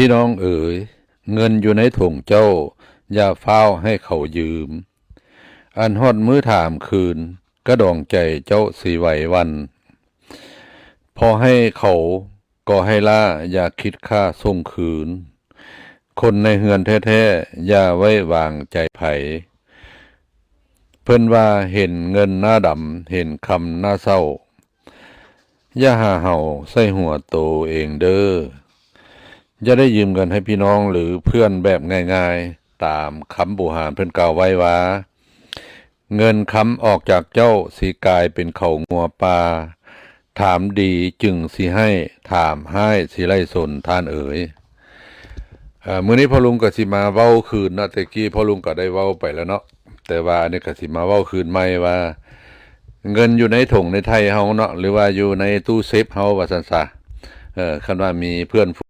ພີ່ນ້ອງເອີຍ, ເງິນຢູ່ໃນຖົງເຈົ້າ, ຢ່າຟ້າວໃຫ້ເຂົາຢືມ. ອັນຮອດມື້ຖາມຄືນ, ກະດອງໃຈເຈົ້າຊິໄຫວຫວັ່ນ. ພໍໃຫ້ເຂົາກໍໃຫ້ລ້າ, ຢ່າຄິດຄ່າສົ່ງຄືນ. ຄົນໃນເຮືອນແທ້ໆ, ຢ່າໄວ້ວາງໃຈໃຜ. ເພິ່ນວ່າເຫັນເງິນໜ້າດຳ, ເຫັນຄຳໜ້າເສົ້າ. ຢ່າຫາເອົາໃສ່ຫົວໂຕເອງເດີ້. ຢ່າໄດ້ຢືມເງິນໃຫ້ພີ່ນ້ອງ ຫຼື ເພື່ອນແບບງ່າຍໆ. ຕາມຄຳບູຮານເພິ່ນກ່າວໄວ້ວ່າ, ເງິນຄຳອອກຈາກເຈົ້າ ຊິກາຍເປັນເຂົ້າງົວປ່າ. ຖາມດີຈຶ່ງຊິໃຫ້, ຖາມຮ້າຍຊິໄລ່ຊົນ, ທ່ານເອີຍ. ເອີ ມື້ນີ້ພໍ່ລຸງກໍຊິມາເວົ້າຄືນເນາະ, ແຕ່ກີ້ພໍ່ລຸງກໍໄດ້ເວົ້າໄປແລ້ວເນາະ, ແຕ່ວ່າອັນນີ້ກໍຊິມາເວົ້າຄືນໃໝ່ວ່າ ເງິນຢູ່ໃນຖົງໃນໄຖ່ເຮົາເນາະ ຫຼືວ່າຢູ່ໃນຕູ້ເຊບເຮົາວ່າຊັ້ນຊະ. ເອີ ຄັນວ່າມີເພື່ອນ